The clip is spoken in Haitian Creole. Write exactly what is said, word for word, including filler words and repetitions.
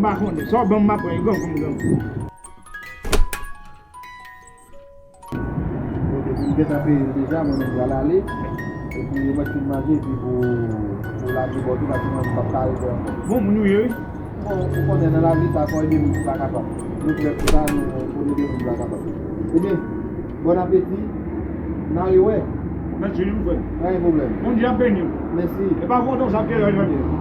m pa konnen. Sa w ban m, m ap pran. E gran kòm gran. Bon, depi m gentan peye l deja, mwen menm pral ale. Epi, ou mèt fin manje, epi pou, pou lage bò tou, paske mwen menm m p ap ka rete ankò. Bon moun ou ye, wi. Bon, ou konnen nan lavi sa, fò ede moun ki pa kapab. Nou prè pou sa, nou pou ede moun ki pa kapab. Ebyen, bon apeti, n a rewè. Mèsi, wi, frè. Pa gen pwoblèm. Bondye ap beni w. Mèsi. E pa kontan sa, Pierre, jodi a.